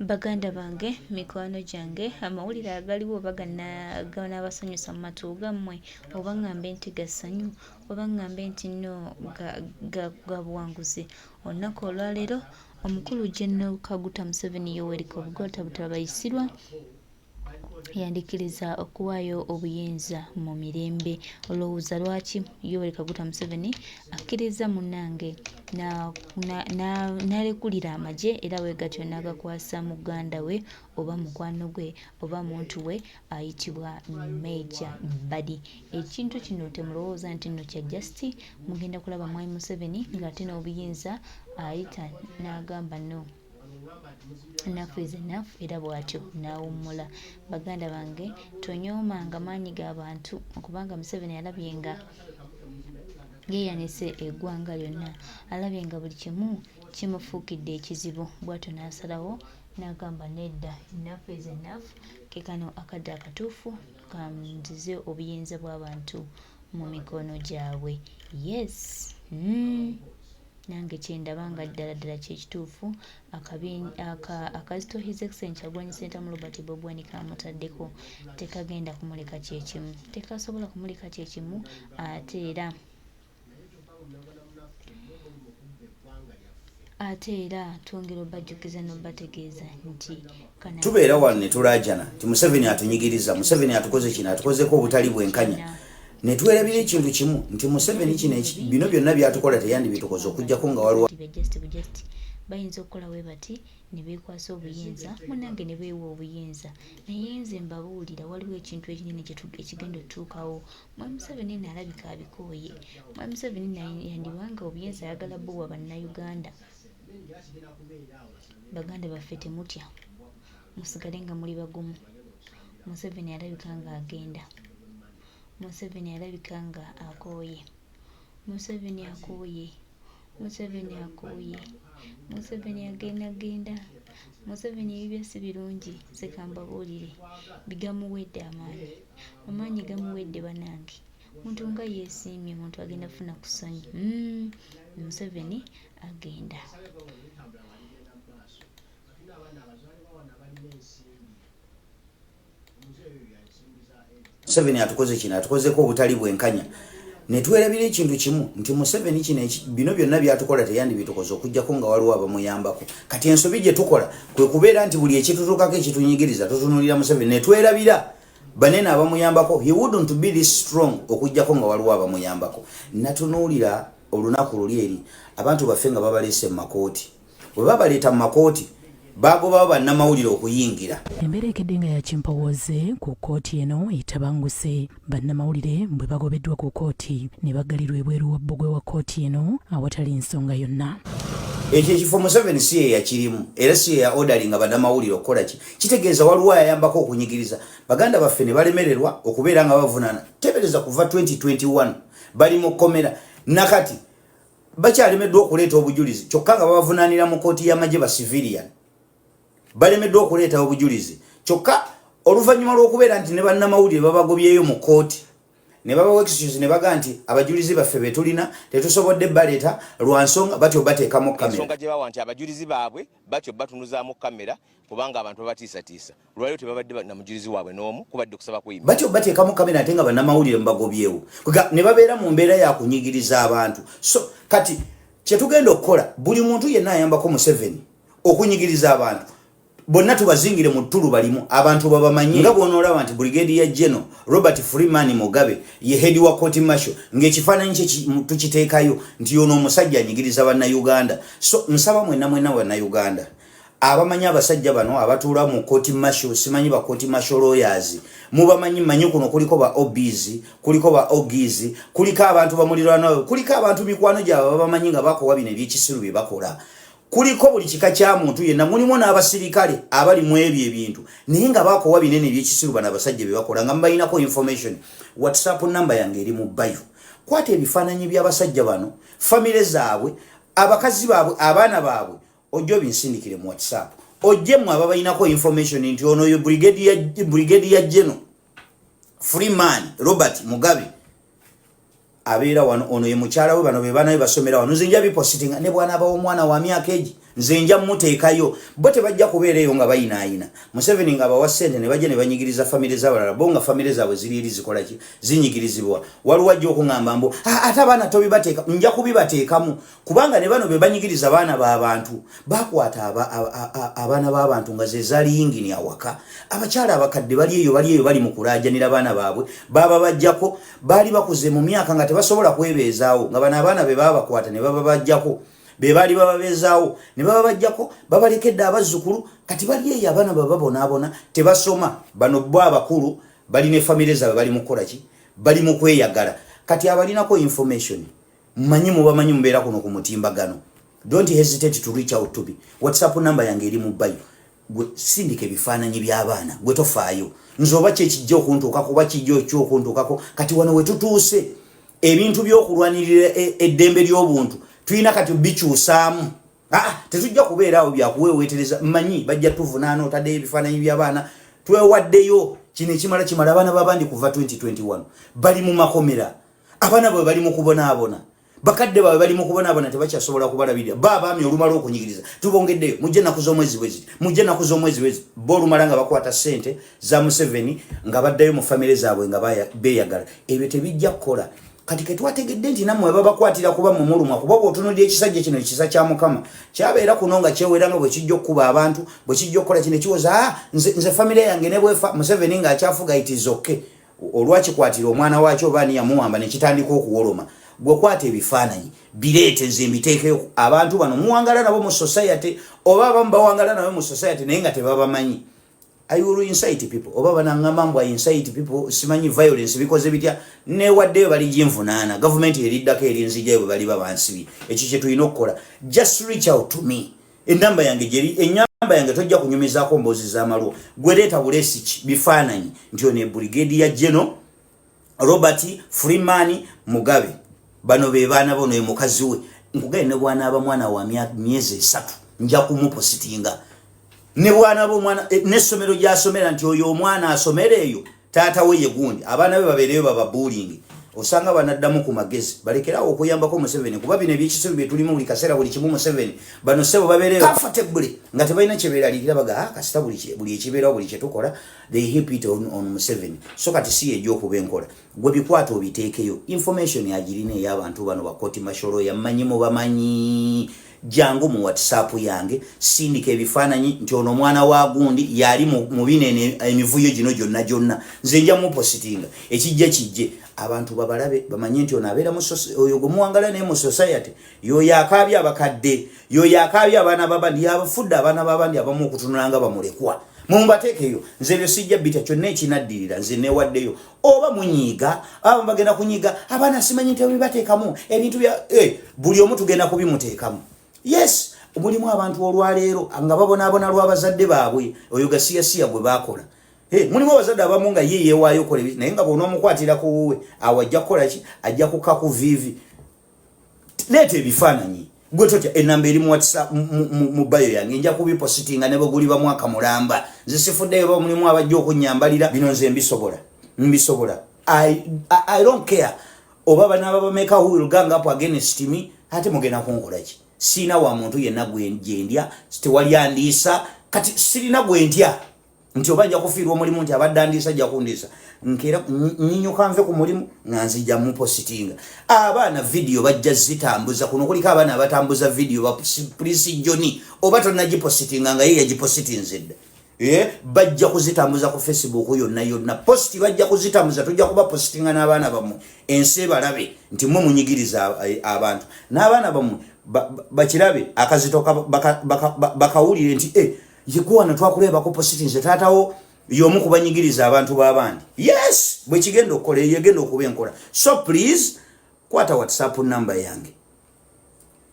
Baganda bange, mikwano gyange, amawulire agaliwo oba ganaabasanyusa mu matu gammwe, oba ŋŋambe nti ga ssanyu, oba ŋŋambe nti nno ga buwanguzi. Olunaku olwaleero omukulu General Kaguta Museveni Yoweri Kaguta Butabayisirwa yandikkiriza okuwaayo obuyinza mu mirembe. Olowooza lwaki Yoweri Kaguta Museveni akkirizza munnange n'alekulira amagye era bwe gatyo n'agakwasa muganda we oba mukwano gwe oba muntu we ayitibwa Major Badi. Ekintu kino temulowooza nti nno kya just, mugenda kulaba Mwami Museveni ng'ate n'obuyinza ayita n'agamba no. Enough is enough era bw'atyo n'awummula. Baganda bange tonyoomanga maanyi ga bantu kubanga Museveni alabye nga yeeyanise eggwanga lyonna, alabye nga buli kimu kimufuukidde ekizibu bw'atyo n'asalawo n'agamba nedda enough is enough ke kano akadde akatuufu kanzize obuyinza bw'abantu mu mikono gyabwe. Yes. Nange kyendaba nga ddala ddala kyekituufu akazito His Excellency Kyagulanyi Ssentamu Robert Bobi Wine kamutaddeko tekagenda kumuleka kyekimu, tekasobola kumuleka kyekimu. Ate era twongera obajjukiza n'obategeeza nti kana Tubeera wano ne tulaajana nti Museveni atunyigiriza, Museveni atukoze kino, atukozeko obutali bwenkanya, ne twerabira ekintu kimu nti Museveni kino bino byonna byatukola teyandibitukoze okugjako nga waliwo just just bayinza okukola bwe bati ne beekwasa obuyinza, munnange ne beewa obuyinza. Naye nze mbabuulira, waliwo ekintu ekinene ekigenda otutuukawo. Mwami Museveni nno alabika abikooye. Mwami Museveni naye yandibanga obuyinza ayagala buwa Bannayuganda. Baganda baffe, temutya, musigale nga muli bagumu. Museveni alabika nga agenda, Museveni alabika nga akooye, Museveni akooye, Museveni akooye, Museveni agenda genda. Museveni ebibye si birungi. Nze kambabuulire, bigamuwedde amaanyi, amaanyi gamuwedde. Banange, muntu nga yeesiimye, muntu agenda kufuna ku ssanyu. Museveni agenda. Museveni atukoze kino, atukozeko obutali bwenkanya, ne twerabira ekintu kimu nti Museveni kino bino byonna byatukola teyandibitukoze okugjako nga waliwo abamuyambako. Kati ensobi gye tukola kwe kubeera nti buli ekitutuukako ekitunyigiriza tutunuulira Museveni ne twerabira banene abamuyambako. He wouldn't be this strong okugjako nga waliwo abamuyambako. Natunuulira olunaku luli eri abantu baffe nga babaleese mu makooti. Bwe babaleeta mu makooti, bagobawo bannamawulire okuyingira. Embeera ekedde nga yakimpowooze ku kkooti eno etabanguse, bannamawulire bwe bagobeddwa ku kkooti ne baggalirwa ebweru wa bbugwe wa kkooti eno awatali nsonga yonna. Ekyo ekifo Museveni si ye yakirimu era si ye ya orderinga bannamawulire okukola ki. Kitegeeza waliwo ayambako okunyigiriza baganda baffe ne balemererwa okubeera nga bavunaana. Tebereza, kuva 2021 bali mu kkomera, nakati bakyalemeddwa okuleeta obujulizi, kyokka nga babavunaanira mu kooti y'amagye. Ba civilian balemeddwa okuleeta obujulizi, kyokka oluvannyuma lw'okubeera nti ne bannamawulire babagobyeyo mu kooti ne babawa excuse ne baga nti abajulizi baffe be tulina tetusobodde baleeta lwa nsonga, batyo bateekamu kamera. Ensonga gye bawa nti abajulizi baabwe batyo batunuzaamu kamera kubanga abantu babatiisatiisa. Lwaliro tebabadde na mujulizi waabwe n'omu, kubadde kusaba kuyimira. Batyo bateekamu kamera ate nga bannamawulire mubagobyewo ne babeera mu mbeera ya kunyigiriza abantu. So kati kyetugenda okukola, buli muntu yenna ayambako Museveni okunyigiriza abantu bonna tubazingire mu ttulu balimu abantu babamanye, nga bw'onoolaba nti Brigadier General Robert Freeman Mugabe ye head wa court martial, ng'ekifaananyi kye tukiteekayo nti yono omusajja anyigiriza Bannayuganda. So nsaba mwenna mwenna Bannayuganda abamanyi abasajja bano abatuula mu court martial, simanyi ba court martial lawyers mubamanyi, manyi kuno kuliko ba OBs, kuliko ba OGs, kuliko abantu bamulirwano, kuliko abantu mikwano gyabwe babamanyi nga bakowa bino ebyekisiru bye bakola, kuliko buli kika kya muntu yenna, mulimu n'abasirikale abali mu ebyo ebintu naye nga bakowa binene ebyekisiru bano abasajja bye bakola. Nga mubayinako information, WhatsApp number yange eri mu bio. Kwata ebifaananyi by'abasajja bano, famire zaabwe, abakazi baabwe, abaana baabwe, ojja obinsindikire mu WhatsApp. Ojje mmwe ababayinako information nti ono yo Brigadier General Freeman Robert Mugabe. Abeera wano, ono ye mukyala we, bano be baana be basomera wano. Nze nja bipositinga ne bw'anaabawo omwana wa myaka egi, nze nja muteekayo. Bo tebajja kubeera eyo nga bayinaayina Museveni nga abawa ssente ne bajja ne banyigiriza famire z'abalala, bo nga famire zaabwe ziri eri zikola ki? Zinyigirizibwa. Waliwo ajja okuŋŋamba mbu, "Ah, ate abaana tobibateeka." Nja kubibateekamu kubanga ne bano be banyigiriza baana b'abantu. Bakwata abaana b'abantu nga ze zaali yingini awaka. Abakyala abakadde bali eyo, bali eyo, bali mu kulaajanira baana baabwe baba bajjako. Baali bakuze mu myaka nga tebasobola kwebeezaawo, nga bano abaana be baba bakwata ne baba bajjako be baali bababeezaawo, ne baba bajjako, babalekedde abazzukulu. Kati bali eyo, abaana baba babonaabona, tebasoma. Bano bo abakulu balina efamire zaabwe, bali mu kukola ki? Bali mu kweyagala. Kati abalinako information, mmanyi mubamanyi, mubeera kuno ku mutimbagano, don't hesitate to reach out to me. WhatsApp number yange eri mu bio. Gwe sindika ebifaananyi by'abaana, gwe tofaayo nze oba kyekijja okuntuukako oba kijja okyokuntuukako. Kati wano we tutuuse, ebintu by'okulwanirira eddembe ly'obuntu tulina kati bikyusaamu. Ah, tetujja kubeera awo byakuweeweetereza. Mmanyi bajja tuvunaana, otaddeyo ebifaananyi by'abaana. Twewaddeyo kino ekimala kimala. Abaana babandi kuva 2021 bali mu makomera, abaana bwe bali mu kubonaabona, bakadde baabwe bali mu kubonaabona, tebakyasobola kubalabirira. Ba abaami olumala okunyigiriza, tubongeddeyo, mujje ennaku z'omwezi bwe ziti, mujje ennaku z'omwezi bwe ziti. Bo olumala nga bakwata ssente za Museveni nga baddayo mu famire zaabwe nga beeyagala. Ebyo tebijja kukola. Kati ketwategedde nti nammwe babakwatira kuba mumulumwa, kuba bw'otunuulira ekisajja kino, ekisa kya Mukama kyabeera kuno nga kyewera nga bwe kijja okukuba abantu, bwe kijja okukola kino, ekiwoza, "Ah, nze famire yange ne bwefa Museveni ng'akyafuga, it is okay." Olwakikwatira omwana waakyo oba ani yamuwamba, ne kitandika okuwoloma. Gwe kwata ebifaananyi, bireete, nze mbiteekeyo. Abantu bano muwangala nabo mu society, oba abamu bawangala nabo mu society naye nga tebabamanyi. I will incite people. Oba banangamba mbu I incite people, simanyi violence, bikoze bitya, newaddeyo baliginvunaana, gavumenti eriddako erinzijayo bwe baliba bansibye. Ekyo kye tulina okukola. Just reach out to me, enamba yange gyeri, enamba yange tojja kunyumizaako mboozi z'amalwa. Gwe leeta bulesiki bifaananyi nti ono ebrigadier General Robert Freeman Mugabe, bano be baana bono, ye mukazi we. Nkugaye ne bwanaaba mwana wa myezi 3, nja kumupositinga. Ne bwanaaba omwana n'essomero gy'asomera, nti oyo omwana asomera eyo, taata we ye gundi, abaana be babeereyo bababuulingi. Osanga banaddamu ku magezi, balekerawo okuyambako Museveni, kuba bino ebyekisiru bye tulimu buli kaseera, buli kimu Museveni. Bano sebo babeereyo comfortably nga tebalina kyebeeraliikira, baga, "Ah, kasita buli ekibeerawo, buli kyetukola, they heap it on Museveni." So kati si ejyokuba enkola. Gwe bikwata obiteekeyo, information agirina ey'abantu bano bakoti masholo yammanyi, mubamanyi. Jangu mu WhatsApp yange, sindika ebifaananyi nti ono omwana wa gundi yali mu binene emivuyo gino gyonna gyonna, nze nja mupositinga. Ekijja kijje, abantu babalabe, bamanye nti ono abeera oyo gwe muwangala naye mu society, yoyo akaabye abakadde, yoyo akaabye abaana babandi, yabafudde abaana babandi abamu okutunula nga bamulekwa. Mumbateekeyo, nze ebyo sijja bita. Kyonna ekinaddirira, nze newaddeyo. Oba munyiiga, abamu bagenda kunyiiga, abaana simanyi nti bibateekamu ebintu bya buli omu tugenda kubimuteekamu. Yes, mulimu abantu olwaleero nga babonaabona lw'abazadde baabwe, oyo gasiyasiya gwe bakola. Hey, mulimu abazadde abamu nga ye yeewaayo okola, naye nga bw'onoomukwatira ku wuwe awo ajja kukola ki? Ajja kuka ku vivi. Leeta ebifaananyi, gwe totya. Enamba eri mu WhatsApp, mu bio yange. Nja kubipositinga ne bwe guliba mwaka mulamba. Nze sifuddeyo ba mulimu abajja okunyambalira bino, nze mbisobola, mbisobola. I don't care oba banaaba bameka who will gang up against me. Ate mugenda kunkola ki? Siina wa muntu yenna gwe gyendya, tewali andiisa. Kati sirina gwe ntya nti oba nja kufiirwa omulimu, nti abadde andiisa ajja kundiisa. Nkeera nyinyuka nve ku mulimu nga nzija mupositinga. Abaana vidiyo bajja zitambuza kuno, kuliko abaana abatambuza vidiyo ba Prince Johnny. Oba tonagipositinga nga ye yagipositinze dda. Bajja kuzitambuza ku Facebook yonna yonna, post bajja kuzitambuza. Tujja kuba positinga n'abaana bammwe, ensi ebalabe nti mwe munyigiriza abantu, n'abaana bammwe bakirabe, akazito bakawulire nti yekuwana twakuleba ku positinze, taatawo y'omu kubanyigiriza abantu b'abandi. Yes, bwe kigenda okukola, eyo egenda okuba enkola. So please, kwata WhatsApp number yange,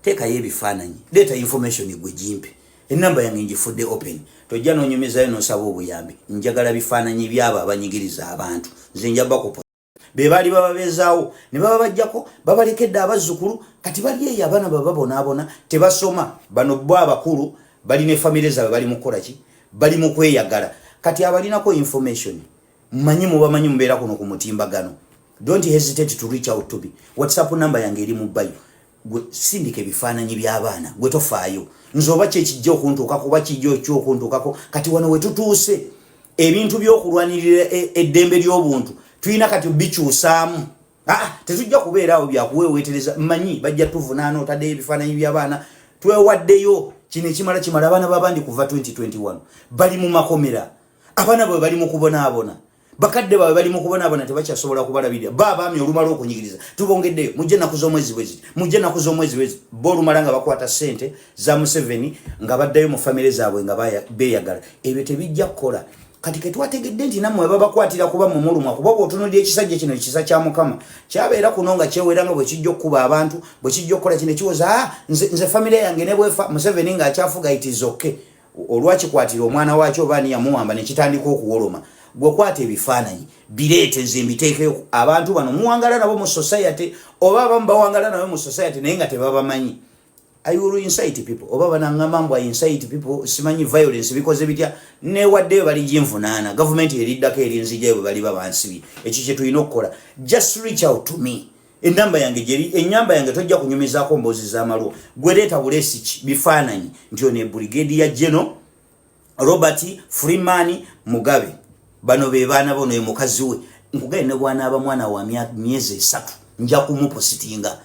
teekayo ebifaananyi, leeta information gwe gimpe. Enamba yange ngifudde open, tojja nonyumizayo nosaba obuyambi. Njagala bifaananyi byabo abanyigiriza abantu, nze nja bakupo be baali bababeezaawo ne baba bajjako, babalekedde abazzukulu. Kati bali eyo, abaana baba babonaabona, tebasoma. Bano bo abakulu balina efamire zaabwe, bali mu kukola ki? Bali mu kweyagala. Kati abalinako information, mmanyi mubamanyi, mubeera kuno ku mutimbagano, Don't hesitate to reach out to me. WhatsApp number yange eri mu bio. Gwe sindika ebifaananyi by'abaana, gwe tofaayo. Nze oba kyekijja okuntuukako oba kijja okyokuntuukako. Kati wano we tutuuse, ebintu by'okulwanirira eddembe ly'obuntu tulina kati bikyusaamu. Ah, tetujja kubeera awo byakuweeweetereza. Mmanyi bajja tuvunaana, otaddeyo ebifaananyi by'abaana. Twewaddeyo kino ekimala kimala. Abaana babandi kuva 2021 bali mu makomera, abaana bwe bali mu kubonaabona, bakadde baabwe bali mu kubonaabona, tebakyasobola kubalabirira. Ba abaami olumala okunyigiriza, tubongeddeyo, mujje ennaku z'omwezi bwe ziti, mujje ennaku z'omwezi bwe ziti. Bo olumala nga bakwata ssente za Museveni nga baddayo mu famire zaabwe nga beeyagala. Ebyo tebijja kukola. Kati ketwategedde nti nammwe babakwatira kuba mumulumwa, kuba bw'otunuulira ekisajja kino, ekisa kya Mukama kyabeera kuno nga kyewera nga bwe kijja okukuba abantu, bwe kijja okukola kino, ekiwoza ah, nze famire yange ne bwefa Museveni ng'akyafuga, it is okay. Olwakikwatira omwana waakyo oba ani yamuwamba ne kitandika okuwoloma. Gwe kwata ebifaananyi bireete, nze mbiteekeyo. Abantu bano muwangala nabo mu society, oba abamu bawangala nabo mu society naye nga tebabamanyi. I will incite people, oba banangamba mbu I incite people, simanyi violence bikoze bitya, newaddeyo bali ginvunaana, gavumenti eriddako erinzijayo bwe baliba bansibye. Ekyo kye tulina okukola. Just reach out to me, enamba yange gyeri, enyamba yange tojja kunyumizaako mboozi z'amalwa. Gwe leeta buleesi bifaananyi nti ono ebrigadier General Robert Freeman Mugabe, bano be baana bono, ye mukazi we. Nkugaye ne bwanaaba mwana wa myezi 3 nja kumupositinga,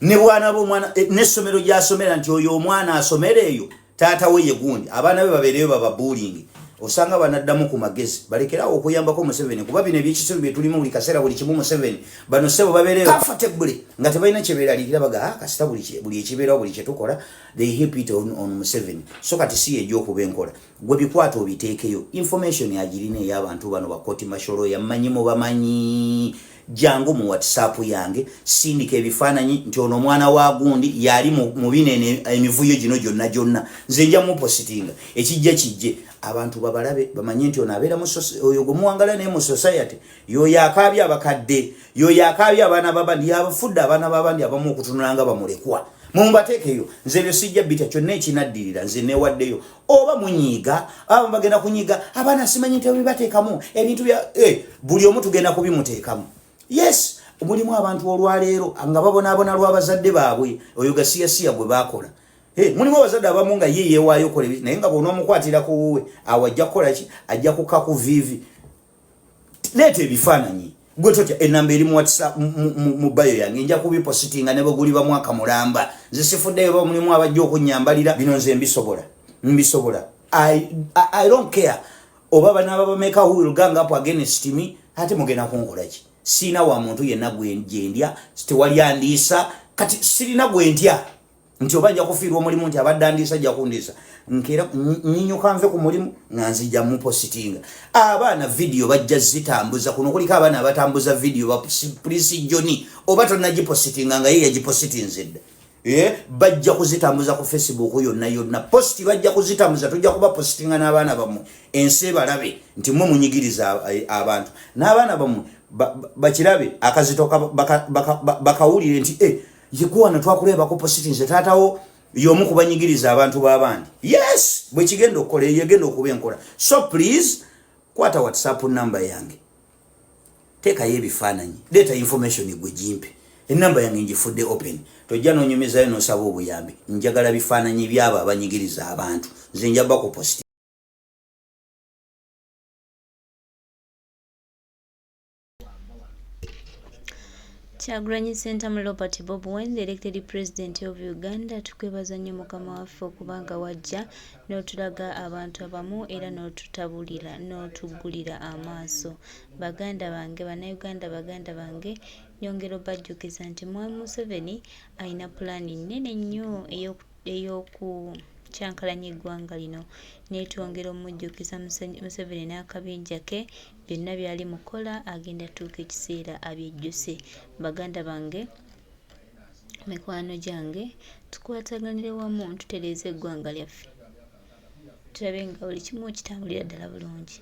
ne bwanaaba omwana n'essomero gy'asomera nti oyo omwana asomera eyo, taata we ye gundi, abaana be babeereyo bababuulingi. Osanga banaddamu ku magezi, balekerawo okuyambako Museveni, kuba bino ebyekisiru bye tulimu buli kaseera, buli kimu Museveni. Bano ssebo babeereyo comfortably nga tebalina kyebeeraliikira, baga ah, kasita buli ekibeerawo, buli kyetukola, they heap it on Museveni. So kati si yejja okuba enkola. Gwe bikwata obiteekeyo, information agirina ey'abantu bano bakoti masholo yammanyi, mubamanyi. Jangu mu WhatsApp yange, sindika ebifaananyi nti ono omwana wa gundi yali mu binene emivuyo gino gyonna gyonna, nze nja mupositinga. Ekijja kijje, abantu babalabe, bamanye nti ono abeera oyo gwe muwangala naye mu society, yoyo akaabye abakadde, yoyo akaabye abaana babandi, yabafudde abaana babandi abamu okutunula nga bamulekwa. Mumbateekeyo, nze ebyo sijja bita. Kyonna ekinaddirira nze newaddeyo. Oba munyiiga, aba bagenda kunyiiga abaana, simanyi nti bibateekamu ebintu bya buli omu tugenda kubimuteekamu. Yes, mulimu abantu olwaleero nga babonaabona lw'abazadde baabwe, oyo gasiyasiya gwe baakola. Hey, mulimu abazadde abamu nga ye yeewaayo okola, naye nga bw'onoomukwatira ku wuwe awo ajja kukola ki? Ajja kukka ku viivi. Leeta ebifaananyi, gwe totya. Enamba eri mu WhatsApp mu bio yange, nja kubipositinga ne bwe guliba mwaka mulamba. Nze sifuddeyo ba mulimu abajja okunyambalira bino, nze mbisobola, mbisobola. I don't care oba banaaba bameka who will gang up against me. Ate mugenda kunkola ki? Siina wa muntu yenna gyendya, tewali andiisa. Kati sirina gwe ntya nti oba nja kufiirwa omulimu, nti abadde andiisa ajja kundiisa. Nkeera nyinyuka nve ku mulimu nga nzija mupositinga. Abaana vidiyo bajja zitambuza, kuno kuliko abaana abatambuza vidiyo ba Prince Johnny, oba tonagipositinga nga ye yagipositinze dda. Bajja kuzitambuza ku Facebook yonna yonna, post bajja kuzitambuza. Tujja kuba positinga n'abaana bammwe, ensi ebalabe nti mwe munyigiriza abantu, n'abaana bammwe bakirabe, akazito bakawulire nti yekuwano twakuleba ku positinze, taatawo y'omu kubanyigiriza abantu b'abandi. Yes, bwe kigenda okukola, eyo egenda okuba enkola. So please, kwata WhatsApp number yange, teekayo ebifaananyi, leeta information gwe gimpe. Enamba yange ngifudde open, tojja nonyumizayo nosaba obuyambi. Njagala bifaananyi byabo abanyigiriza abantu, nze nja bakuposti. Kyagulanyi Ssentamu Robert Bobi Wine, the elected president of Uganda, tukwebaza nnyo mukama waffe okubanga wajja n'otulaga abantu abamu era n'otutabulira n'otuggulira amaaso. Baganda bange, Bannayuganda, baganda bange, nyongera obajjukiza nti Mwami Museveni alina pulaani nnene nnyo ey'okukyankalanya eggwanga lino. Naye twongera omujjukiza Museveni n'akabinja ke byonna byali mukola, agenda tuuka ekiseera abyejjuse. Baganda bange, mikwano gyange, tukwataganire wamu tutereeze eggwanga lyaffe, tulabe nga buli kimu kitambulira ddala bulungi.